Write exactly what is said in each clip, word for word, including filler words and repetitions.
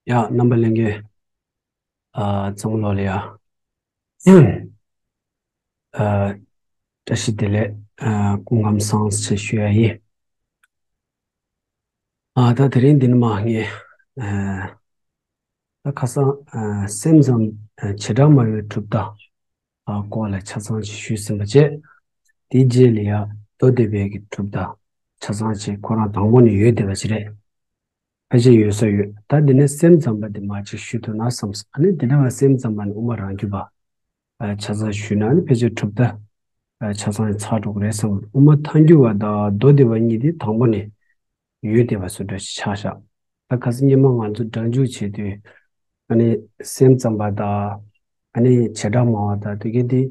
ཡ། རྣམ་པ་ལྷན་རྒྱས། ཨ། ཚང་མ་ལོ་ལ་ཡ། ཨ། བཀྲ་ཤིས་བདེ་ལེགས། ཨ། སྐུ་ཁམས་བཟང་ཞེས་ཞུ་ཡ་ཡིན། ཨ། ད་དེ་རིང་འདི་ནས་མར་ངས། ཨ། ད་ཁ་སང་། ཨ། སེམས་ཙམ། ཨ། བྱེ་བྲག་སྨྲ་བའི་གྲུབ་མཐའ། ཨ། སྐོར་ལ་ཆ་ཚང་ཅིག་ཞུས་ཟིན་པ་བྱས། དེའི་རྗེས་ལ་ཡ་མདོ་སྡེ་པའི་གི་གྲུབ་མཐའ་ཆ་ཚང་ཅིག་ཁོ་རང་དང་པོ་ནས་ཡོད་བསྡད་པ་ཅིག་རེད། ཕལ་ཆེར་ཡོད་ས་ཡོད། ད་འདི་ནས་སེམས་ཙམ་པ་འདི་མར་ཅིག་ཞུ་ཐུབ་ན་བསམས། ཨ་ནི་འདི་ནས་མར་སེམས་ཙམ་པ་ནས་དབུ་མ་རང་རྒྱུད་པ། ཨ། ཆ་ཚང་ཞུས་ན་ཨ་ནི་ཕལ་ཆེར་གྲུབ་མཐའ། ཨ། ཆ་ཚང་ཚར་འགྲོ་གི་རེད་བསམ། དབུ་མ་ཐལ་འགྱུར་བ་དང་མདོ་སྡེ་པ་གཉིས་དེ་དང་པོ་ནས་ཡོད་བསྡད་པ་བཟོ་འདྲ་ཞིག་ཆགས་ཤག་ད་ཁ་སང་སྔོན་མ་ང་ཚོ་སྒྲ་འཇུག་བྱེད་དུས། ཨ་ནི་སེམས་ཙམ་པ་དང་། ཨ་ནི་བྱེ་བྲག་སྨྲ་བ་དང་དེ་གའི་དེ།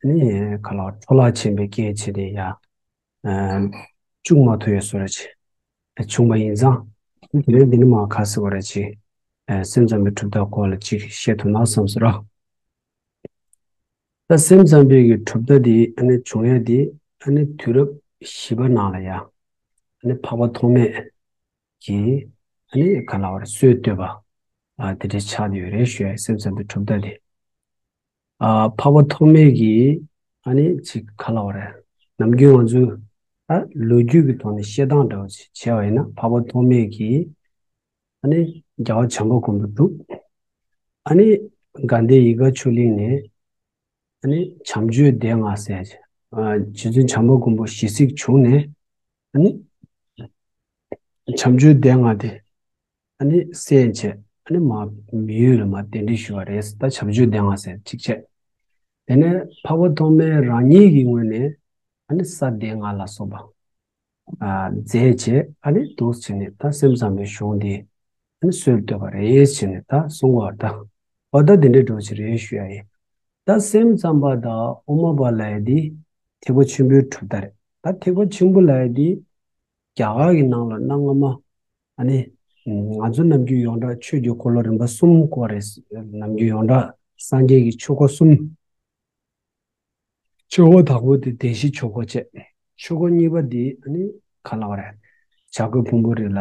ཨ་ནི་ག་ལ་འཕྲོ་བརླག་ཕྱིན་པའི་རྐྱེན་བྱས་ཏེ་ཡ། ཨ། བཅུག་མ་ཐུབ་ཡ་བཟོ་འདྲ་ཅིག་བྱུང་བ་ཡིན་ཙང་། དེ་རིང་འདི་ནས་མར་ག་རེ་ཟེར་དགོས་རེད་ཅིག་ཨ། སེམས་ཙམ་པའི་གྲུབ་མཐའ་སྐོར་ལ་ཅིག་བཤད་ཐུབ་ན་བསམ་སོང་ར། ད་སེམས་ཙམ་པའི་གི་གྲུབ་མཐའ་འདི་ཨ་ནི་བྱུང་ཡ་འདི། ཨ་ནི་དུས་རབས་བཞི་པ་ནང་ལ་ཡ། ཨ་ནི་འཕགས་པ་ཐོགས་མེད་ཀྱིས། ཨ་ནི་ག་ལ་བར་སྲོལ་བཏོད་པ། ཨ། དེ་འདྲ་ཆགས་ཡོད་རེད་ཞུ་ཡ། སེམས་ཙམ་པའི་གྲུབ་མཐའ་འདི། ཨ། འཕགས་པ་ཐོགས་མེད་ཀྱིས། ཨ་ནི་ཅིག་ག་ལ་བར་ནམ་རྒྱུན་ང་ཚོས། ཨ། ལོ་རྒྱུས་ཀྱི་ཐོག་ནས་བཤད་སྟངས་འདྲ་བོ་ཅིག་བྱས་པ་ཡིན་ན། འཕགས་པ་ཐོགས་མེད་ཀྱིས། ཨ་ནི་རྒྱལ་བ་བྱམས་པ་མགོན་པོ་གྲུབ། ཨ་ནི་དགའ་ལྡན་ཡིད་དགའ་ཆོས་གླིང་ནས། ཨ་ནི་བྱམས་ཆོས་སྡེ་ལྔ་ཟེར་ཅིག་ཨ། རྗེ་བཙུན་བྱམས་པ་མགོན་པོ་ཞལ་གཟིགས་བྱུང་ནས། ཨ་ནི་བྱམས་ཆོས་སྡེ་ལྔ་དེ། ཨ་ནི་གསན་བྱས། ཨ་ནི་མར་མི་ཡུལ་ལ་མར་གདན་འདྲེན་ཞུས་པ་རེད། ད་བྱམས་ཆོས་སྡེ་ལྔ་ཟེར་གཅིག་བྱས། དེ་ནས་འཕགས་པ་ཐོགས་མེད་རང་ཉིད་ཀྱི་ངོས་ནས། ཨ་ནི་ས་སྡེ་ལྔ་ལ་སོགས་པ། ཨ། མཛད་བྱས། ཨ་ནི་འདུག་བྱས་ནས་ད་སེམས་ཙམ་པའི་གཞུང་འདི། ཨ་ནི་སྲོལ་བཏོད་པ་རེད་བྱས་ནས་ད་གསུང་བ་ད། འོ་ད་འདི་འདྲའི་འགྲོ་ཅིག་རེད་ཞུ་ཡ་ཡིན། ད་སེམས་ཙམ་པ་དང་དབུ་མ་པ་ལབ་ཡ་འདི་ཐེག་པ་ཆེན་པོའི་གྲུབ་མཐའ་རེད། ད་ཐེག་པ་ཆེན་པོ་ལབ་ཡ་འདི་རྒྱ་གར་གྱི་ནང་ལ་གནའ་སྔ་མ། ཨ་ནི་ང་ཚོ་ནམ་རྒྱུན་ཡོངས་གྲགས་ཆོས་ཀྱི་འཁོར་ལོ་རིམ་པ་གསུམ་སྐོར་རེད། ནམ་རྒྱུན་ཡོངས་གྲགས་སངས་རྒྱས་ཀྱི་ཆོས་འཁོར་གསུམ། ཆོས་འཁོར་དང་པོ་དེ་བདེན་བཞིའི་ཆོས་འཁོར་བྱས། ཆོས་འཁོར་གཉིས་པ་དེ་ཨ་ནི་ག་ལབ་པ་རེད། བྱ་རྒོད་ཕུང་པོའི་རི་ལ།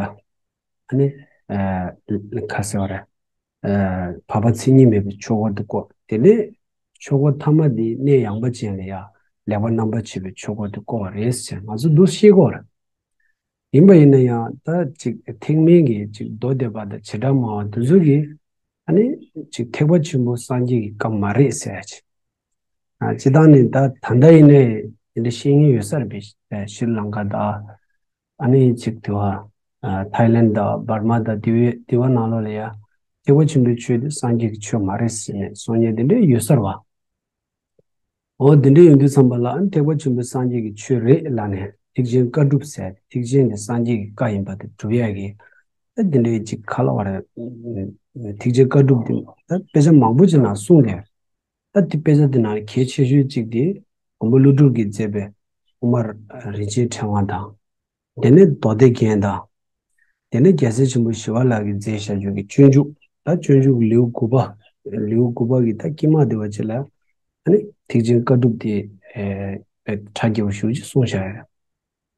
ཨ་ནི། ཨ། ག་ཟེར་བ་རེད། ཨ། འཕགས་པ་མཚན་ཉིད་མེད་པའི་ཆོས་འཁོར་དེ་བསྐོར། དེ་ནས་ཆོས་འཁོར་ཐ་མ་དེ་གནས་ཡངས་པ་ཅན་ལ་ཡ་ལེགས་པར་རྣམ་པར་ཕྱེ་བའི་ཆོས་འཁོར་དེ་བསྐོར་བ་རེད་ཟེར། ང་ཚོ་འདུག་ཤེས་དགོས་རེད། ཡིན་པ་ཡིན་ན་ཡང་ད་ཅིག་ཐེག་དམན་གྱི་ཅིག་མདོ་སྡེ་པ་དང་བྱེ་བྲག་སྨྲ་བ་འདི་ཚོ་གིས། ཨ་ནི་ཅིག་ཐེག་པ་ཆེན་པོ་སངས་རྒྱས་ཀྱི་བཀའ་མ་རེད་ཟེར་ཡ་ཅིག་ཨ། སྤྱིར་བཏང་ནི་ད་ད་ལྟ་ཡིན་ནའི་དེ་འདྲ་བཤད་མཁན་ཡོད་ས་རེད་པས། ཤྲི་ལང་ཀ་དང་། ཨ་ནི་ཅིག་དེ་བ། ཨ། ཐའི་ལེན་དང་འབར་མ་དང་དེ་བའི་དེ་བ་ནང་ལོགས་ལ་ཡ། ཐེག་པ་ཆེན་པོའི་ཆོས་དེ་སངས་རྒྱས་ཀྱི་ཆོས་མ་རེད་ཟེར་ནས་གསུང་མཁན་དེ་འདྲ་ཡོད་ས་རེད་བ། འོ་དེ་འདྲ་ཡོང་དུས་ཙམ་པ་ལ། ཨ་ནི་ཐེག་པ་ཆེན་པོའི་སངས་རྒྱས་ཀྱི་ཆོས་རེད་ལབ་ནས་ཐེག་ཆེན་བཀའ་སྒྲུབ་ཟེར། ཐེག་ཆེན་དེ་སངས་རྒྱས་ཀྱི་བཀའ་ཡིན་པ་དེ་སྒྲུབ་ཡ་གི། ཨ། དེ་འདྲའི་ཅིག་ག་ལབ་པ་རེད། ཐེག་ཆེན་བཀའ་སྒྲུབ་དེ་ད་དཔེ་ཆ་མང་པོ་ཅིག་ནང་གསུངས་ཏེ། ད་དེ་དཔེ་ཆ་དེ་ནང་གལ་ཆེ་ཤོས་གཅིག་དེ་མགོན་པོ་ཀླུ་སྒྲུབ་ཀྱིས་མཛད་པའི་དབུ་མ་རིན་ཆེན་ཕྲེང་བ་དང་། དེ་ནས་མདོ་སྡེ་རྒྱན་དང་། དེ་ནས་རྒྱལ་སྲས་ཆེན་པོ་ཞི་བ་ལྷ་གིས་མཛད་བཞག་རྒྱུ་གི་སྤྱོད་འཇུག་ད་སྤྱོད་འཇུག་ལེའུ་དགུ་པ། ལེའུ་དགུ་པ་གི་ད་དཀྱིལ་མ་དེ་བ་ཅིག་ལ། ཨ་ནི་ཐེག་ཆེན་བཀའ་སྒྲུབ་དེ། ཨེ། ཨེ། གྲ་རྒྱས་པོ་ཞེ་པོ་ཅིག་གསུངས་བཞག་ཡོད།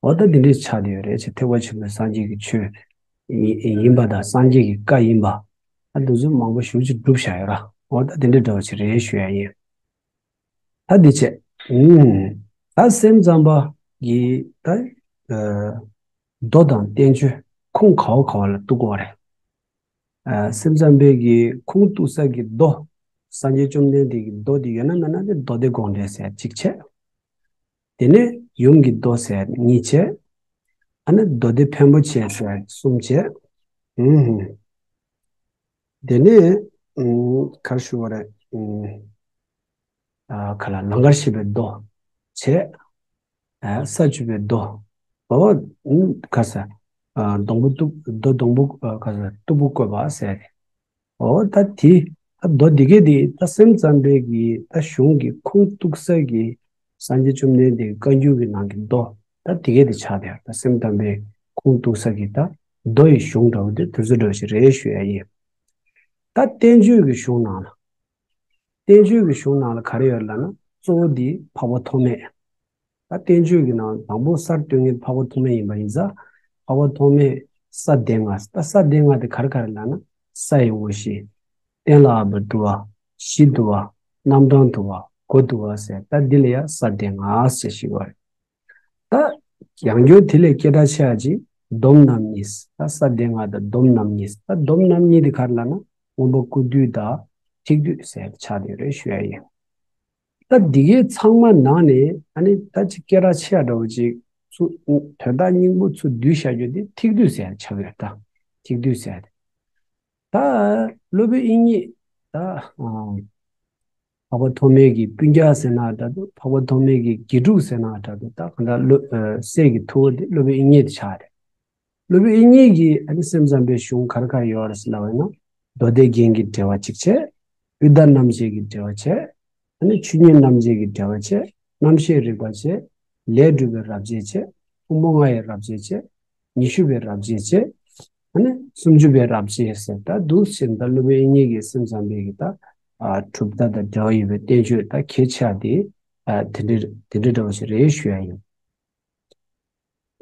འོ་ད་འདི་འདྲའི་ཆགས་བསྡད་ཡོད་རེད་ཅེས། ཐེག་པ་ཆེན་པོའི་སངས་རྒྱས་ཀྱི་ཆོས་ཡིན་པ་དང་སངས་རྒྱས་ཀྱི་བཀའ་ཡིན་པ། ཨ། འདི་ཚོ་མང་པོ་ཞེ་པོ་ཅིག་བསྒྲུབས་བཞག་ཡོད་ར། འོ་ད་འདི་འདྲའི་འདྲ་བོ་ཅིག་རེད་ཞུ་ཡ་ཡིན། ད་འདི་བྱས། ཨུམ། ད་སེམས་ཙམ་པ་གིས་ད། ཨ། མདོ་དང་བསྟན་བཅོས་ཁུངས་ག་བ་ག་བ་ལ་གཏུག་དགོས་རེད། ཨ། སེམས་ཙམ་པའི་གི་ཁུངས་གཏུག་ས་གི་མདོ། སངས་རྒྱས་བཅོམ་ལྡན་འདས་ཀྱི་མདོ་དེ་ཡོད་ན་མེད་ན་དེ་མདོ་སྡེ་དགོངས་འགྲེལ་ཟེར་གཅིག་བྱས། དེ་ནས་ཡུམ་གྱི་མདོ་ཟེར་གཉིས་བྱས། ཨ་ནི་མདོ་སྡེ་འཕན་པོ་ཆེ་ཟེར་གསུམ་བྱས། ཨུམ། དེ་ནས། ཨུམ། ག་རེ་ཞུ་བ་རེད། ཨུམ། ཨ། ག་ལ་ལང་ཀར་གཤེགས་པའི་མདོ་བྱས། ཨ། ས་བཅུ་པའི་མདོ། འོ། ཨུམ། ག་ས། ཨ། སྡོང་པོ་སྟུག་མདོ་སྡོང་པོ། ཨ། ག་ས། སྟུག་པོ་བཀོད་པ་ཟེར། འོ་ད་དེ། ད་མདོ་འདི་གས་དེ་ད་སེམས་ཙམ་པའི་གི་ད་གཞུང་གི་ཁུངས་གཏུག་ས་གི་སངས་རྒྱས་བཅོམ་ལྡན་འདས་ཀྱི་བཀའ་འགྱུར་གྱི་ནང་གི་མདོ། ད་འདི་གས་དེ་ཆགས་བསྡད་ཡོད། ད་སེམས་ཙམ་པའི་ཁུངས་གཏུག་ས་གི་ད་མདོ་ཡི་གཞུང་འདྲ་བོ་དེ་དེ་ཚོ་འདྲ་བོ་ཞིག་རེད་ཞུ་ཡ་ཡིན། ད་བསྟན་བཅོས་ཀྱི་གཞུང་ནང་ལ། བསྟན་བཅོས་ཀྱི་གཞུང་ནང་ལ་ག་རེ་ཡོད་ལབ་ན། གཙོ་བོ་འདི་འཕགས་པ་ཐོགས་མེད། ད་བསྟན་བཅོས་ཀྱི་ནང་དང་པོ་གསར་བཏོན་མཁན་འཕགས་པ་ཐོགས་མེད་ཡིན་པ་ཡིན་ཙང་། འཕགས་པ་ཐོགས་མེད་ས་སྡེ་ལྔ། ད་ས་སྡེ་ལྔ་དེ་ག་རེ་ག་རེ་ལབ་ན། ས་ཡི་དངོས་གཞི། སྟེང་ལ་ཨ་བ་འདུ་བ། གཞི་འདུ་བ། རྣམ་གྲངས་འདུ་བ། སྒོ་འདུ་བ་ཟེར། ད་འདི་ལ་ཡང་ས་སྡེ་ལྔ་ཟེར་ཞིག་ཡོད་རེད། ད་ཡང་བསྐྱར་དེ་ལས་སྐད་གྲགས་ཆེ་བ་ཅིག་སྡོམ་རྣམ་གཉིས། ད་ས་སྡེ་ལྔ་དང་སྡོམ་རྣམ་གཉིས། ད་སྡོམ་རྣམ་གཉིས་དེ་ག་རེ་ལབ་ན། མངོན་པ་སྐུ་དུས་དང་ཐིག་དུས་ཟེར་ཆགས་བསྡད་ཡོད་རེད་ཞུ་ཡ་ཡིན། ད་འདི་གའི་ཚང་མ་ནང་ནས་ཨ་ནི་ད་ཅིག་སྐད་གྲགས་ཆེ་བ་འདྲ་བོ་ཅིག་ཚུར་དོན་དག་སྙིང་པོ་ཚུར་བསྡུས་བཞག་རྒྱུ་དེ་ཐིག་དུས་ཟེར་ཆགས་ཡོད། ད་ཐིག་དུས་ཟེར་དེ། ད་སློབ་དཔོན་དབྱིག་གཉེན་ད་ཨ་འཕགས་པ་ཐོགས་མེད་ཀྱི་སྤུན་ཀྱག་ཟེར་ན་འདྲ་འདུག་འཕགས་པ་ཐོགས་མེད་ཀྱི་དགེ་ཕྲུག་ཟེར་ན་འདྲ་འདུག་ད་གང་ལྟར་སློབ་ཨ་སྲས་ཀྱི་ཐུ་བོ་དེ་སློབ་དཔོན་དབྱིག་གཉེན་དེ་ཆགས་རེད། སློབ་དཔོན་དབྱིག་གཉེན་གྱིས་ཨ་ནི་སེམས་ཙམ་པའི་གཞུང་ག་རེ་ག་རེ་ཡོད་རེད་ཟེར་ལབ་པ་ཡིན་ན། མདོ་སྡེ་རྒྱན་གྱི་འགྲེལ་བ་གཅིག་བྱས། དབུས་མཐའ་རྣམ་འབྱེད་ཀྱི་འགྲེལ་བ་བྱས། ཨ་ནི་ཆོས་ཉིད་རྣམ་འབྱེད་ཀྱི་འགྲེལ་བ་བྱས། རྣམ་ཤེས་རིག་པ་བྱས། ལས་སྒྲུབ་པའི་རབ་བྱེད་བྱས། ཕུང་པོ་ལྔ་ཡི་རབ་བྱེད་བྱས། ཉི་ཤུ་པའི་རབ་བྱེད་བྱས། ཨ་ནི་སུམ་ཅུ་པའི་རབ་བྱེད་ཟེར། ད་འདུག་སེ་ད་སློབ་དཔོན་དབྱིག་གཉེན་གྱིས་སེམས་ཙམ་པའི་གི་ད་ཨ་གྲུབ་མཐའ་དང་འབྲེལ་བ་ཡོད་པའི་བསྟན་བཅོས་ད་གལ་ཆེ་བ་དེ་ཨ་དེ་འདྲ་དེ་འདྲ་འདྲ་བོ་ཞིག་རེད་ཞུ་ཡ་ཡིན།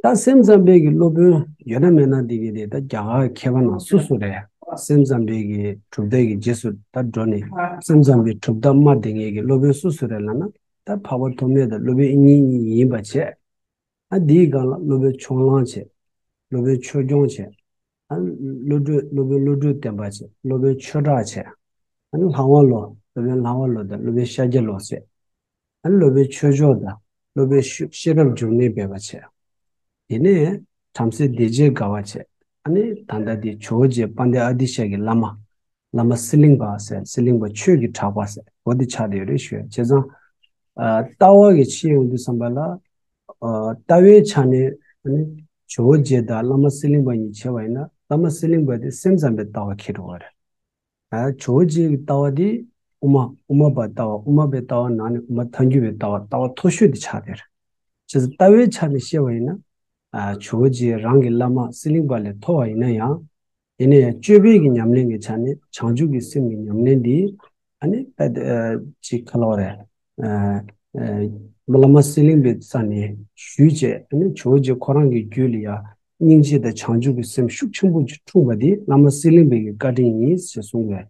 ད་སེམས་ཙམ་པའི་གི་སློབ་དཔོན་ཡོད་ན་མེད་ན་འདི་གི་དེ་ད་རྒྱ་གར་མཁས་པ་ནང་སུ་སུ་རེད། སེམས་ཙམ་པའི་གི་གྲུབ་མཐའ་གི་རྗེས་སུ་ད་འགྲོ་ནས་སེམས་ཙམ་པའི་གྲུབ་མཐའ་སྨྲ་བསྡད་མཁན་གི་སློབ་དཔོན་སུ་སུ་རེད་ལབ་ན། ད་འཕགས་པ་ཐོགས་མེད་དང་སློབ་དཔོན་དབྱིག་གཉེན་གཉིས་ཡིན་པ་བྱས། ཨ་འདིའི་སྒང་ལ་སློབ་དཔོན་ཕྱོགས་གླང་བྱས། སློབ་དཔོན་ཆོས་སྐྱོང་བྱས། ཨ་བློ་གྲོས་སློབ་དཔོན་བློ་གྲོས་བརྟན་པ་བྱས། སློབ་དཔོན་ཆོས་གྲགས་བྱས། ཨ་ནི་ལྷ་དབང་བློ། སློབ་དཔོན་ལྷ་དབང་བློ་དང་སློབ་དཔོན་ཤཱཀྱ་བློ་བྱས། ཨ་ནི་སློབ་དཔོན་ཆོས་མཆོག་དང་སློབ་དཔོན་ཤེས་ཤེས་རབ་འབྱུང་གནས་སྦས་པ་བྱས། དེ་ནས་བྲམ་ཟེ་སྡེ་བརྒྱད་དགའ་བ་བྱས། ཨ་ནི་ད་ལྟ་འདི་ཇོ་བོ་རྗེ་དཔལ་ལྡན་ཨ་ཏི་ཤ་གི་བླ་མ། བླ་མ་ཟི་ལིང་པ་ཟེར། ཟི་ལིང་པ་ཆོས་ཀྱི་གྲགས་པ་ཟེར་འོ་དེ་ཆགས་བསྡད་ཡོད་རེད་ཞུ་ཡ། བྱས་ཙང་། ཨ་ལྟ་བ་གི་ཕྱི་ཡོང་དུས་ཙམ་པ་ལ། ཨ་ལྟ་བའི་ཆ་ནས་ཨ་ནི་ཇོ་བོ་རྗེ་དང་བླ་མ་ཟི་ལིང་པ་གཉིས་བྱས་པ་ཡིན་ན། བླ་མ་ཟི་ལིང་པ་དེ་སེམས་ཙམ་པའི་ལྟ་བ་འཁྱེར་འགྲོ་བ་རེད། ཨ་ཇོ་བོ་རྗེ་གི་ལྟ་བ་དེ་དབུ་མ། དབུ་མ་པ་ལྟ་བ། དབུ་མ་པའི་ལྟ་བ་ནང་ནས་དབུ་མ་ཐལ་འགྱུར་བའི་ལྟ་བ། ལྟ་བ་མཐོ་ཤོས་དེ་ཆགས་བསྡད་རེད། བྱས་ཙང་ལྟ་བའི་ཆ་ནས་བཤད་པ་ཡིན་ན། ཨ་ཇོ་བོ་རྗེ་རང་གི་བླ་མ་ཟི་ལིང་པ་ལས་མཐོ་བ་ཡིན་ན་ཡང་། ཡིན་ན་ཡང་སྤྱོད་པའི་གི་ཉམས་ལེན་གྱི་ཆ་ནས་བྱང་ཆུབ་ཀྱི་སེམས་ཀྱི་ཉམས་ལེན་འདི་ཨ་ནི་ཨ་ཅིག་ག་ལབ་དགོས་རེད། ཨ་ཨ་བླ་མ་ཟི་ལིང་པའི་རྩ་ནས་ཞུས་བྱས། ཨ་ནི་ཇོ་བོ་རྗེ་ཁོ་རང་གི་རྒྱུད་ལ་ཡང་སྙིང་རྗེ་དང་བྱང་ཆུབ་ཀྱི་སེམས་ཤུགས་ཆེན་པོ་ཅིག་འཁྲུངས་པ་འདི་བླ་མ་ཟི་ལིང་པའི་གི་བཀའ་དྲིན་ཡིན་ཞེས་གསུངས་པས།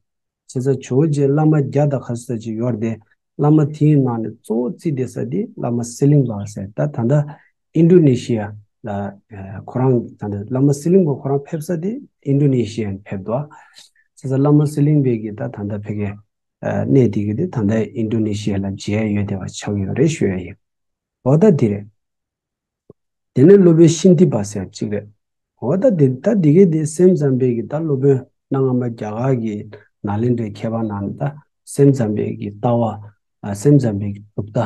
བྱས་ཙང་ཇོ་བོ་རྗེ་བླ་མ་བརྒྱ་དང་ག་ཚོད་ཅིག་ཡོད་རེད་དེ། བླ་མ་དེའི་ནང་ནས་གཙོ་བོ་བརྩིས་བསྡད་ས་དེ་བླ་མ་ཟི་ལིང་པ་ཟེར། ད་ད་ལྟ་ཨིན་ཌོ་ནེ་ཤི་ཡ་ལ་ཁོ་རང་། ད་ལྟ་བླ་མ་ཟི་ལིང་པ་ཁོ་རང་ཕེབས་ས་དེ་ཨིན་ཌོ་ནེ་ཤི་ཡ་ནས་ཕེབས་འདུག་བྱས་ཙང་བླ་མ་ཟི་ལིང་པའི་གི་ད་ད་ལྟ་ཕ་གི་གནས་དེ་གི་དེ་ད་ལྟ་ཨིན་ཌོ་ནེ་ཤི་ཡ་ལ་མཇལ་ཡ་ཡོད་བསྡད་པ་ཆགས་ཡོད་རེད་ཞུ་ཡ་ཡིན། འོ་ད་དེ་རེད། དེ་ནས་སློབ་དཔོན་ཤཱནྟི་པ་ཟེར་གཅིག་རེད། འོ་ད་དེ་ད་དེ་གའི་དེ་སེམས་ཙམ་པའི་གི་ད་སློབ་དཔོན་གནའ་སྔ་མ་རྒྱ་གར་གྱི་ནཱ་ལེནྡྲའི་མཁས་པ་ནང་ནས་ད་སེམས་ཙམ་པའི་གི་ལྟ་བ། ཨ་སེམས་ཙམ་པའི་གི་གྲུབ་མཐའ།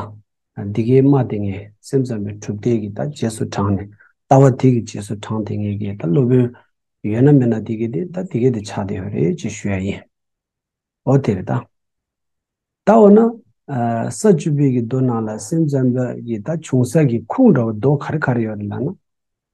ཨ་དེ་གའི་སྨྲ་བསྡད་མཁན་སེམས་ཙམ་པའི་གྲུབ་མཐའི་གི་ད་རྗེས་སུ་འབྲངས་ནས་ལྟ་བ་དེ་གི་རྗེས་སུ་འབྲངས་བསྡད་མཁན་གི་ད་སློབ་དཔོན་ཡོད་ན་མེད་ན་དེ་གའི་དེ་ད་དེ་གའི་དེ་ཆགས་བསྡད་ཡོད་རེད་ཅེས་ཞུ་ཡ་ཡིན། འོ་དེ་རེད་ད། ད་འོ་ན། ཨ་ས་བཅུ་པའི་གི་མདོ་ནང་ལ་སེམས་ཙམ་པ་གི་ད་བྱུང་ས་གི་ཁུངས་འདྲ་བོ་མདོ་ག་རེ་ག་རེ་ཡོད་རེད་ལབ་ན།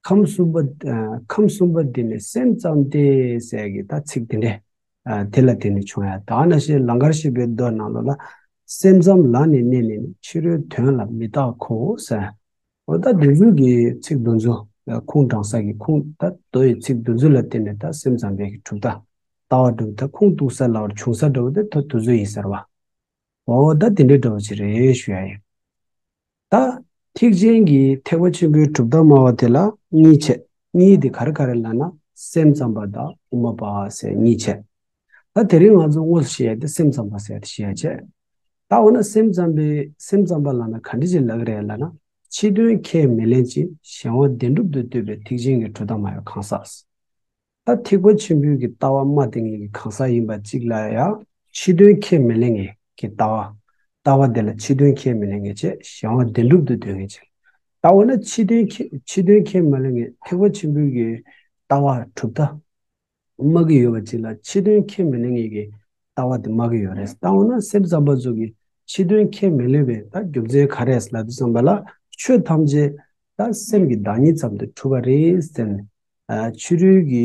ཁམས་གསུམ་པ། ཨ་ཁམས་གསུམ་པ་འདི་ནི་སེམས་ཙམ་སྟེ་ཟེར་གི་ད་ཚིག་དེ་འདྲས། ཨ་དེ་ལ་བརྟེན་ནས་བྱུང་ཡ། ད་ནང་བཞིན་ལང་ཀར་གཤེགས་པའི་མདོ་ནང་ལོགས་ལ། སེམས་ཙམ་ལ་ནི་གནས་ནས་ནི། ཕྱི་རོལ་དོན་ལ་མི་རྟག་གོ་ཟེར། འོ་ད་འདི་ཚོ་གི་ཚིག་འདི་ཚོ། ཁུངས་དྲངས་ས་གི་ཁུངས་ད་མདོ་ཡི་ཚིག་འདི་ཚོ་ལ་བརྟེན་ནས་ད་སེམས་ཙམ་པའི་གི་གྲུབ་མཐའ། ལྟ་བ་གྲུབ་མཐའ་ཁུངས་གཏུགས་ས་ལ་བར་བྱུང་ས་འདྲ་བོ་དེ་ད་འདི་ཚོ་ཡིན་ཟེར་བ། འོ་ད་དེ་འདྲའི་འདྲ་བོ་ཅིག་རེད་ཞུ་ཡ་ཡིན། ད་ཐེག་ཆེན་གྱི་ཐེག་པ་ཆེན་པོའི་གྲུབ་མཐའ་སྨྲ་བ་དེ་ལ་གཉིས་བྱས། གཉིས་དེ་ག་རེ་ག་རེ་ལབ་ན་སེམས་ཙམ་པ་དང་དབུ་མ་པ་ཟེར་གཉིས་བྱས། ད་དེ་རིང་ང་ཚོ་དངོས་སུ་བཤད་ཡ་དེ་སེམས་ཙམ་པ་ཟེར་ཡ་དེ་བཤད་ཡ་བྱས། ད་འོ་ན་སེམས་ཙམ་པའི་སེམས་ཙམ་པ་ལབ་ན་ག་འདྲ་ཅིག་ལབ་ཀྱི་རེད་ལབ་ན། ཕྱི་དོན་ཁས་མི་ལེན་ཅིང་གཞན་དབང་བདེན་གྲུབ་ཏུ་འདོད་པའི་ཐེག་ཆེན་གྱི་གྲུབ་མཐའ་སྨྲ་བའི་གང་ཟག་ད་ཐེག་པ་ཆེན་པོའི་གི་ལྟ་བ་སྨྲ་བསྡད་མཁན་གྱི་གང་ཟག་ཡིན་པ་གཅིག་ལ་ཡང་ཕྱི་དོན་ཁས་མི་ལེན་མཁན་གྱི་ལྟ་བ། ལྟ་བ་དེ་ལ་ཕྱི་དོན་ཁས་མི་ལེན་མཁན་བྱས་གཞན་དབང་བདེན་གྲུབ་ཏུ་འདོད་མཁན་ཅིག་ད་འོ་ན་ཕྱི་དོན་ཁས་ཕྱི་དོན་ཁས་མ་ལེན་མཁན་ཐེག་པ་ཆེན་པོའི་གི་ལྟ་བ་གྲུབ་མཐའ་སྨྲ་གི་ཡོད་པ་ཅིག་ལ་ཕྱི་དོན་ཁས་མི་ལེན་མཁན་གྱི་ལྟ་བ་དེ་སྨྲ་གི་ཡོད་རེད། ད་འོ་ན་སེམས་ཙམ་པ་ཚོ་གི་ཕྱི་དོན་ཁས་མི་ལེན་པའི་ད་རྒྱུ་མཚན་ག་རེ་ལབ་དུས་ཙམ་པ་ལ་ཆོས་ཐམས་ཅད་ད་སེམས་ཀྱི་བདག་ཉིད་ཙམ་དུ་གྲུབ་པ་རེད་ཟེར་ནས། ཨ་ཕྱི་རོལ་གྱི་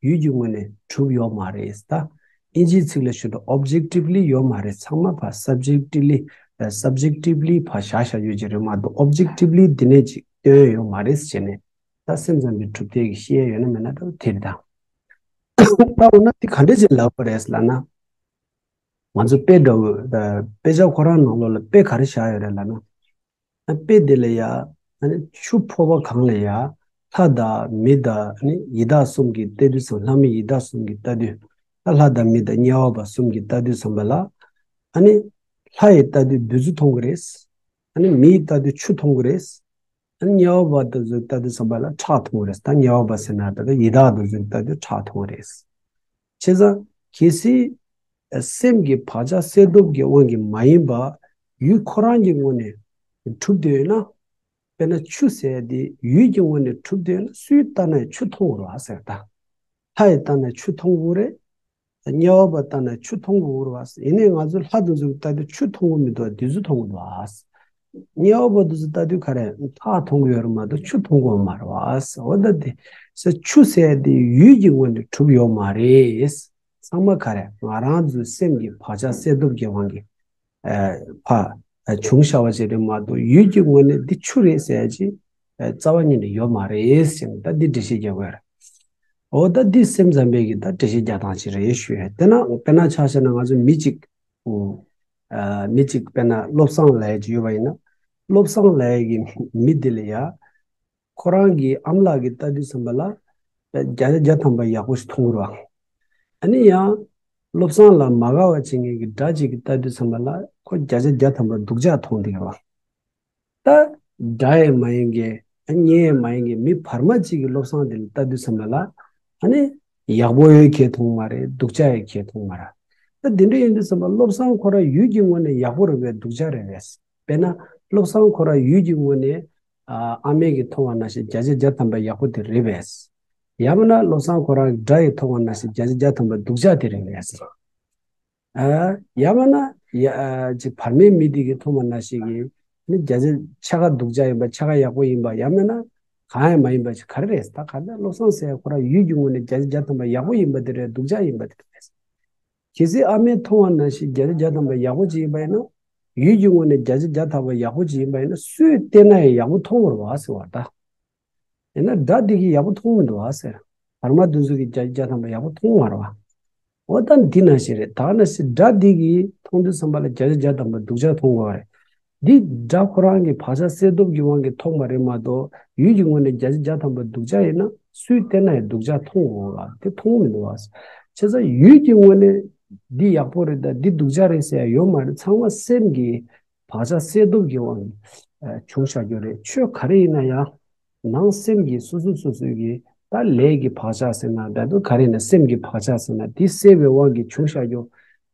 ཡུལ་གྱི་ངོས་ནས་གྲུབ་ཡོད་མ་རེད་ད། ཨིན་ཇིའི་ཚིག་ལ་ཞུ་ན་ཨོབ་ཇེག་ཊིབ་ལི་ཡོད་མ་རེད། ཚང་མ་ཕར་སབ་ཇེག་ཊིབ་ལི། ཨ་སབ་ཇེག་ཊིབ་ལི་ཕར་བཞག་བཞག་ཡོད་ཀྱི་རེད་མ་གཏོགས་ཨོབ་ཇེག་ཊིབ་ལི་འདི་ནས་ཅིག་སྟོན་ཡོད་མ་རེད་ཟེར་ནས། ད་སེམས་ཙམ་པའི་གྲུབ་མཐའི་གི་བཤད་ཡ་ཡོད་ན་མེད་ན་འདྲ་བོ་དེ་རེད་ད། ལྟ་འོ་ན་དེ་ག་འདྲ་ཅིག་ལབ་པ་རེད་ལབ་ན། ང་ཚོ་དཔེ་འདྲ་བོ་དཔེ་ཆ་ཁོ་རང་ནང་ལོགས་ལ་དཔེ་ག་རེ་བཞག་ཡོད་རེད་ལབ་ན། དཔེ་དེ་ལ་ཡ། ཨ་ནི་ཆུ་ཕོར་པ་གང་ལ་ཡ། ལྷ་དང་མི་དང་ཨ་ནི་ཡི་དྭགས་གསུམ་གྱིས་བལྟས་དུས་སམ། ལྷ་མི་ཡི་དྭགས་གསུམ་གྱིས་ལྟ་དུས། ལྷ་ལྷ་དང་མི་དང་དམྱལ་བ་པ་གསུམ་གྱིས་ལྟ་དུས་ཙམ་པ་ལ། ཨ་ནི་ལྷ་ཡིས་ལྟ་དུས་བདུད་རྩི་མཐོང་གི་རེད། ཨ་ནི་མི་ཡིས་ལྟ་དུས་ཆུ་མཐོང་གི་རེད། ཨ་ནི་དམྱལ་བ་པ་དེ་ཚོས་ལྟ་དུས་ཙམ་པ་ལ་ཁྲག་མཐོང་གི་རེད། ད་དམྱལ་བ་པ་ཟེར་ན་ད་ལྟ་ཡི་དྭགས་དེ་ཚོས་ལྟ་དུས་ཁྲག་མཐོང་གི་རེད། བྱས་ཙང་གལ་སྲིད་སེམས་ཀྱི་བག་ཆགས་གསལ་སྟོབས་ཀྱི་དབང་གིས་མ་ཡིན་པ་ཡུལ་ཁོ་རང་གི་ངོས་ནས་གྲུབ་བསྡད་ཡོད་ན། དཔེར་ན་ཆུ་ཟེར་ཡ་དེ་ཡུལ་གྱི་ངོས་ནས་གྲུབ་བསྡད་ཡོད་ན་སུས་ལྟ་ན་ཡང་ཆུ་མཐོང་དགོས་རེད་བ་ཟེར། ད་ལྷ་ཡིས་ལྟ་ན་ཆུ་མཐོང་དགོས་རེད། དམྱལ་བ་པ་ལྟ་ན་ཆུ་མཐོང་དགོས་རེད་བ་ཟེར། ཡིན་ནའི་ང་ཚོ་ལྷ་དེ་ཚོས་ལྟ་དུས་ཆུ་མཐོང་གི་མི་འདུག་བདུད་རྩི་མཐོང་གི་འདུག་བ་ཟེར། དམྱལ་བ་པ་དེ་ཚོས་ལྟ་དུས་ག་རེ་ལྷ་མཐོང་གི་ཡོད་རེད་མ་གཏོགས་ཆུ་མཐོང་གི་ཡོད་མ་རེད་བ་ཟེར། འོ་ད་དེ་ཟེར་ཆུ་ཟེར་ཡ་དེ་ཡུལ་གྱི་ངོས་ནས་གྲུབ་ཡོད་མ་རེད། ཚང་མ་ག་རེ་ང་རང་ཚོའི་སེམས་ཀྱི་བག་ཆགས་གསལ་སྟོབས་ཀྱི་དབང་གིས་ཨ་ཕར་ཨ་བྱུང་བཞག་པ་ཅིག་རེད་མ་གཏོགས་ཡུལ་གྱི་ངོས་ནས་འདི་ཆུ་རེད་ཟེར་ཡ་ཅིག་ཨ་རྩ་བ་ཉིད་ནས་ཡོད་མ་རེད་ཟེར་ནས་ད་འདི་འགྲེལ་བཤད་རྒྱག་དགོས་རེད། འོ་ད་འདི་སེམས་ཙམ་པའི་གི་ད་འགྲེལ་བཤད་རྒྱག་སྟངས་ཅིག་རེད་ཞུ་ཡ། དེ་ན་དཔེར་ན་ཆ་བཞག་ན་ང་ཚོ་མི་གཅིག་ཨུ་ཨ་མི་གཅིག་དཔེར་ན་བློ་བཟང་ལབ་ཡ་ཅིག་ཡོད་པ་ཡིན་ན། བློ་བཟང་ལབ་ཡ་གི་མི་འདི་ལ་ཡ། ཁོ་རང་གི་ཨ་མ་ལགས་ཀྱིས་ལྟ་དུས་ཙམ་པ་ལ། བརྒྱ་ཆ་བརྒྱ་ཐམ་པ་ཡག་པོ་ཞིག་མཐོང་གི་རེད་བ། ཨ་ནི་ཡང་། བློ་བཟང་ལ་མ་དགའ་བ་བྱེད་མཁན་གྱི་དགྲ་ཅིག་གིས་ལྟ་དུས་ཙམ་པ་ལ་ཁོ་བརྒྱ་ཆ་བརྒྱ་ཐམ་པ་སྡུག་ཅག་མཐོང་བསྡད་ཀྱི་རེད་བ། ད། དགྲ་ཡང་མ་ཡིན་གྱི། གཉེན་ཡང་མ་ཡིན་གྱི་མི་བར་མ་གཅིག་གིས་བློ་བཟང་དེ་ལ་ལྟ་དུས་ཙམ་པ་ལ། ཨ་ནི། ཡག་པོ་ཡང་གང་ཡང་མཐོང་མ་རེད། སྡུག་ཅག་ཡང་གང་ཡང་མཐོང་མ་རེད། ད་དེ་འདྲ་ཡིན་དུས་ཙམ་པ་བློ་བཟང་ཁོ་རང་ཡུལ་གྱི་ངོས་ནས་ཡག་པོ་རེད་པས་སྡུག་ཅག་རེད་པས། དཔེར་ན། བློ་བཟང་ཁོ་རང་ཡུལ་གྱི་ངོས་ནས། ཨ་ཨ་མས་ཀྱིས་མཐོང་བ་ནང་བཞིན་བརྒྱ་ཆ་བརྒྱ་ཐམ་པ་ཡག་པོ་དེ་རེད་པས། ཡང་མིན་ན་བློ་བཟང་ཁོ་རང་དགྲ་ཡིས་མཐོང་བ་ནང་བཞིན་བརྒྱ་ཆ་བརྒྱ་ཐམ་པ་སྡུག་ཅག་དེ་རེད་པས། ཨ། ཡང་མིན་ན། ཡ། ཨ། ཅིག་བར་མའི་མི་དེ་གིས་མཐོང་བ་ནང་བཞིན་གྱི། ནི་བརྒྱ་ཆ་ཕྱེད་ཀ་སྡུག་ཅག་ཡིན་པ་ཕྱེད་ཀ་ཡག་པོ་ཡིན་པ་ཡང་མིན་ན། གང་ཡང་མ་ཡིན་པ་ཞིག་ག་རེ་རེད། ད་ག་ད་བློ་བཟང་ཟེར་ཁོ་རང་ཡུལ་གྱི་ངོས་ནས་བརྒྱ་ཆ་བརྒྱ་ཐམ་པ་ཡག་པོ་ཡིན་པ་དེ་རེད། སྡུག་ཅག་ཡིན་པ་དེ་རེད། གལ་སྲིད་ཨ་མས་མཐོང་བ་ནང་བཞིན་བརྒྱ་ཆ་བརྒྱ་ཐམ་པ་ཡག་པོ་ཅིག་ཡིན་པ་ཡིན་ན། ཡུལ་གྱི་ངོས་ནས་བརྒྱ་ཆ་བརྒྱ་ཐམ་པ་ཡག་པོ་ཅིག་ཡིན་པ་ཡིན་ན་སུས་བལྟས་ན་ཡང་ཡག་པོ་མཐོང་བ་རེད་བ་ཟེར་བ་ད། ཡིན་ན་དགྲ་འདི་གིས་ཡག་པོ་མཐོང་མི་འདུག་ཨ་ཟེར། བར་མ་དེ་ཚོ་གིས་བརྒྱ་ཆ་བརྒྱ་ཐམ་པ་ཡག་པོ་མཐོང་མ་རེད་བ། འོ་ད་འདི་ནང་བཞིན་རེད། ད་ནང་བཞིན་དགྲ་འདི་གིས་མཐོང་དུས་ཙམ་པ་ལ་བརྒྱ་ཆ་བརྒྱ་ཐམ་པ་སྡུག་ཅག་མཐོང་དགོས་པ་རེད། འདི་དགྲ་ཁོ་རང་གི་བག་ཆགས་གསལ་སྟོབས་ཀྱི་དབང་གིས་མཐོང་བ་རེད་མ་གཏོགས་ཡུལ་གྱི་ངོས་ནས་བརྒྱ་ཆ་བརྒྱ་ཐམ་པ་སྡུག་ཅག་ཡིན་ན་སུས་བལྟས་ན་ཡང་སྡུག་ཅག་མཐོང་དགོས་པ་དེ་མཐོང་མི་འདུག་བ། བྱས་ཙང་ཡུལ་གྱི་ངོས་ནས་འདི་ཡག་པོ་རེད་ད་འདི་སྡུག་ཅག་རེད་ཟེར་ཡ་ཡོད་མ་རེད། ཚང་མ་སེམས་ཀྱི་བག་ཆགས་གསལ་སྟོབས་ཀྱི་དབང་གིས་བྱུང་བཞག་རྒྱུ་རེད། ཆོས་ག་རེ་ཡིན་ན་ཡང་། ནང་སེམས་ཀྱི་སོ་སོ་སོ་སོའི་གི་ད་ལས་ཀྱི་བག་ཆགས་ཟེར་ན་ད་དུང་ག་རེ་ཡིན་ན་སེམས་ཀྱི་བག་ཆགས་ཟེར་ན་དེ་སེལ་བའི་དབང་གིས་བྱུང་བཞག་རྒྱུ།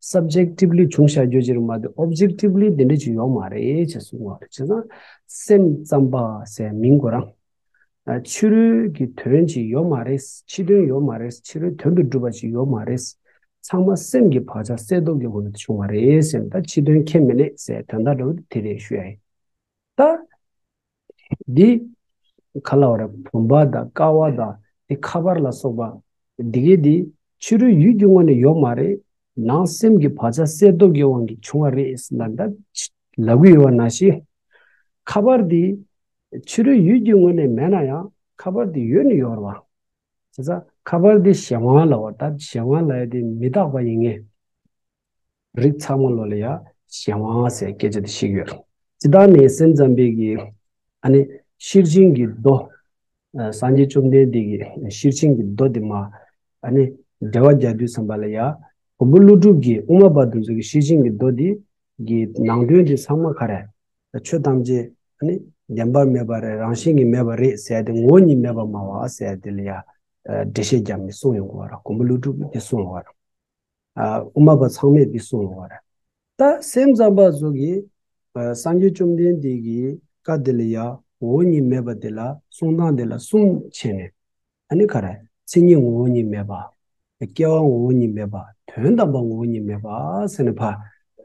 སབ་ཇེག་ཊིབ་ལི་བྱུང་བཞག་རྒྱུ་ཅིག་རེད་མ་གཏོགས་ཨོབ་ཇེག་ཊིབ་ལི་དེ་འདྲ་ཅིག་ཡོད་མ་རེད་ཅེས་གསུངས་པ་རེད། བྱས་ཙང་སེམས་ཙམ་པ་ཟེར་མིང་ཁོ་རང་། ཕྱི་རོལ་གྱི་དོན་ཅིག་ཡོད་མ་རེད། ཕྱི་དོན་ཡོད་མ་རེད། ཕྱི་རོལ་དོན་དུ་གྲུབ་པ་ཅིག་ཡོད་མ་རེད། ཚང་མ་སེམས་ཀྱི་བག་ཆགས་གསལ་སྟོབས་ཀྱི་སྒོ་ནས་བྱུང་བ་རེད་ཟེར་ནས་ད་ཕྱི་དོན་ཁས་མི་ལེན་ཟེར་དོན་དག་འདྲ་བོ་དེ་རེད་ཞུ་ཡ་ཡིན། ད། འདི། ག་ལབ་དགོས་རེད། བུམ་པ་དང་ཀ་བ་དང་དེ་ཁ་པར་ལ་སོགས་པ། འདི་གའི་འདི་ཕྱི་རོལ་ཡུལ་གྱི་ངོས་ནས་ཡོད་མ་རེད། ནང་སེམས་ཀྱི་བག་ཆགས་གསལ་སྟོབས་ཀྱི་དབང་གིས་བྱུང་བ་རེད་ཟེར་ན་ད་ལབ་ཀྱི་ཡོད་པ་ནང་བཞིན། ཁ་པར་འདི་ཕྱི་རོལ་ཡུལ་གྱི་ངོས་ནས་མེད་ན་ཡང་ཁ་པར་འདི་ཡོད་ནི་ཡོད་རེད་བ། བྱས་ཙང་ཁ་པར་འདི་གཞན་དབང་ལབ་པ་ད་གཞན་དབང་ལབ་ཡ་དེ་མི་རྟག་པ་ཡིན་ངེས། རིགས་ཚང་མ་ལོ་ལ་ཡ་གཞན་དབང་ཟེར་སྐད་ཆ་དེ་ཞིག་ཡོད། ཇི་ལྟར་ནི་སེམས་ཙམ་པའི་གི་ཨ་ནི་ཤེར་ཕྱིན་གྱི་མདོ། ཨ་སངས་རྒྱས་བཅོམ་ལྡན་འདས་ཀྱི་ཤེར་ཕྱིན་གྱི་མདོ་དེ་མ། ཨ་ནི་འགྲེལ་བ་རྒྱག་དུས་ཙམ་པ་ལ་ཡ། མགོན་པོ་ཀླུ་སྒྲུབ་ཀྱིས་དབུ་མ་པ་དེ་ཚོ་གི་ཤེར་ཕྱིན་གྱི་མདོ་དེ་གི་ནང་དོན་དེ་ཚང་མ་ག་རེ། ཆོས་ཐམས་ཅད་ཨ་ནི་བདེན་པར་མེད་པ་རེད། རང་བཞིན་གྱིས་མེད་པ་རེད་ཟེར་ཏེ་ངོ་བོ་ཉིད་མེད་པར་སྨྲ་བ་ཟེར་ཏེ་ལ་ཡ། འགྲེལ་བཤད་བརྒྱབ་ནས་གསུངས་ཡོང་གི་ཡོད་རེད། མགོན་པོ་ཀླུ་སྒྲུབ་ཀྱིས་དེ་གསུངས་ཡོད་རེད། ཨ་དབུ་མ་པ་ཚང་མས་འདི་གསུངས་ཡོད་རེད། ད་སེམས་ཙམ་པ་ཚོ་གིས་ཨ་སངས་རྒྱས་བཅོམ་ལྡན་འདས་ཀྱི་བཀའ་འདི་ལ་ཡ་ངོ་བོ་ཉིད་མེད་པ་འདི་ལ་གསུང་སྟངས་འདི་ལ་གསུམ་ཕྱེ་ནས། ཨ་ནི་ག་རེ། མཚན་ཉིད་ངོ་བོ་ཉིད་མེད་པ། སྐྱེ་བ་ངོ་བོ་ཉིད་མེད་པ། དོན་དམ་པ་ངོ་བོ་ཉིད་མེད་པ་ཟེར་ནས་ཕ།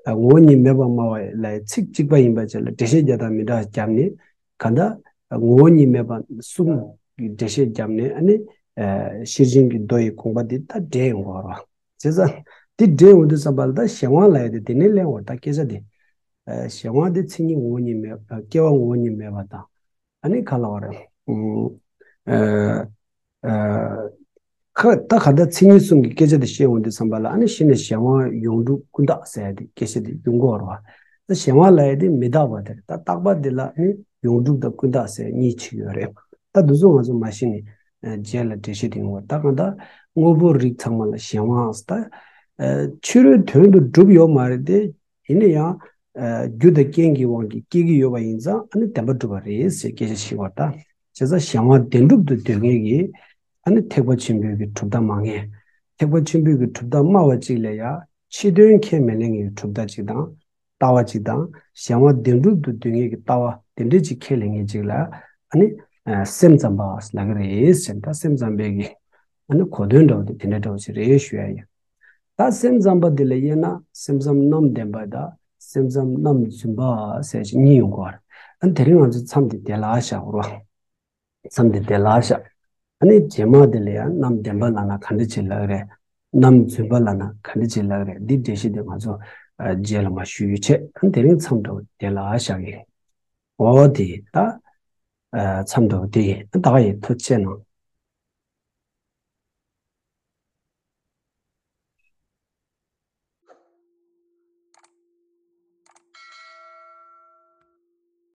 ཨ་ངོ་བོ་ཉིད་མེད་པར་སྨྲ་བ་ལ་ཚིག་གཅིག་པ་ཡིན་པ་བྱས་ལ་འགྲེལ་བཤད་རྒྱག་སྟངས་མི་འདྲ་བརྒྱབ་ནས་གང་ལྟར་ངོ་བོ་ཉིད་མེད་པ་གསུམ་གྱི་འགྲེལ་བཤད་བརྒྱབ་ནས་ཨ་ནི་ཨ་ཤེར་ཕྱིན་གྱི་མདོ་ཡི་དགོངས་པ་འདི་ད་འགྲེལ་ཡོང་གི་ཡོད་རེད་བ། བྱས་ཙང་འདི་འགྲེལ་ཡོང་དུས་ཙམ་པ་ལ་ད་གཞན་དབང་ལབ་ཡ་དེ་དེ་ནས་གླེང་བར་ད་སྐད་ཆ་དེ། ཨ་གཞན་དབང་དེ་མཚན་ཉིད་ངོ་བོ་ཉིད་མེད་པ། སྐྱེ་བ་ངོ་བོ་ཉིད་མེད་པ་དང་། ཨ་ནི་ག་ལབ་དགོས་རེད། ཨ་ཨ་ ཁ་ད་ག་ད་མཚན་ཉིད་གསུམ་གྱི་སྐད་ཆ་དེ་བཤད་འོང་དུས་ཙམ་པ་ལ། ཨ་ནི་གཞི་ནས་གཞན་དབང་ཡོངས་གྲུབ་ཀུན་བརྟགས་ཟེར་ཡ་དེ་སྐད་ཆ་དེ་ཡོང་གི་ཡོད་རེད་བ། ད་གཞན་དབང་ལབ་ཡ་དེ་མི་རྟག་པ་དེ་རེད། ད་རྟག་པ་དེ་ལ་ཨ་ནི་ཡོངས་གྲུབ་དང་ཀུན་བརྟགས་ཟེར་གཉིས་ཕྱེ་ཡོད་རེད། ད་འདི་ཚོ་ང་ཚོ་མ་གཞི་ནས་ཨ་རྗེས་ལ་འགྲེལ་བཤད་དེ་ཡོང་བ། ད་གང་ལྟར་དངོས་པོ་རིགས་ཚང་མ་ལ་གཞན་དབང་ཟེར། ད་ཨ་ཕྱི་རོལ་དོན་དུ་གྲུབ་ཡོད་མ་རེད་དེ། ཡིན་ན་ཡང་ཨ་རྒྱུ་དང་རྐྱེན་གྱི་དབང་གིས་སྐྱེ་གི་ཡོད་པ་ཡིན་ཙང་། ཨ་ནི་བདེན་པར་གྲུབ་པ་རེད་ཟེར་སྐད་ཆ་བཤད་པ་ད། བྱས་ཙང་གཞན་དབང་བདེན་གྲུབ་ཏུ་འདོད་མཁན་གྱི་ཨ་ནི་ཐེག་པ་ཆེན་པོའི་གི་གྲུབ་མཐའ་སྨྲ་མཁན། ཐེག་པ་ཆེན་པོའི་གི་གྲུབ་མཐའ་སྨྲ་བ་གཅིག་ལ་ཡང་ཕྱི་དོན་ཁས་མི་ལེན་མཁན་གྱི་གྲུབ་མཐའ་གཅིག་དང་། ལྟ་བ་གཅིག་དང་། གཞན་དབང་བདེན་གྲུབ་ཏུ་འདོད་མཁན་གྱི་ལྟ་བ་དེ་འདྲ་གཅིག་ཁས་ལེན་མཁན་གཅིག་ལ་ཨ་ནི་ཨ་སེམས་ཙམ་པ་ལབ་ཀྱི་རེད་ཟེར། ད་སེམས་ཙམ་པའི་གི་ཨ་ནི་གོ་དོན་འདྲ་བོ་དེ་དེ་འདྲ་འདྲ་བོ་ཞིག་རེད་ཞུ་ཡ་ཡིན། ད་སེམས་ཙམ་པ་འདི་ལ་དབྱེ་ན་སེམས་ཙམ་རྣམ་བདེན་པ་དང་སེམས་ཙམ་རྣམ་རྫུན་པ་ཟེར་ཞིག་གཉིས་ཡོང་གི་ཡོད་རེད། ཨ་ནི་དེ་རིང་ང་ཚོ་མཚམས་འདི་དེ་ལ་བཞག་རོགས། མཚམས་འདི་དེ་ལ་བཞག་ཨ་ནི་རྗེས་མ་འདི་ལ་ཡང་རྣམ་བདེན་པ་ལབ་ན་ག་འདྲ་ཅིག་ལབ་ཀྱི་རེད། རྣམ་རྫུན་པ་ལབ་ན་ག་འདྲ་ཅིག་ལབ་ཀྱི་རེད། འདི་འགྲེལ་བཤད་འདི་ང་ཚོ་ཨ་རྗེས་ལ་མར་ཞུ་ཡུལ་བྱས། ཨ་ནི་དེ་རིང་མཚམས་འདྲ་བོ་དེ་ལ་བཞག་གི། འོ་དེ་ད་ཨ་མཚམས་འདྲ་བོ་དེ་ཡིན། ད་ག་ཡིན། ཐུགས་རྗེ་གནང་།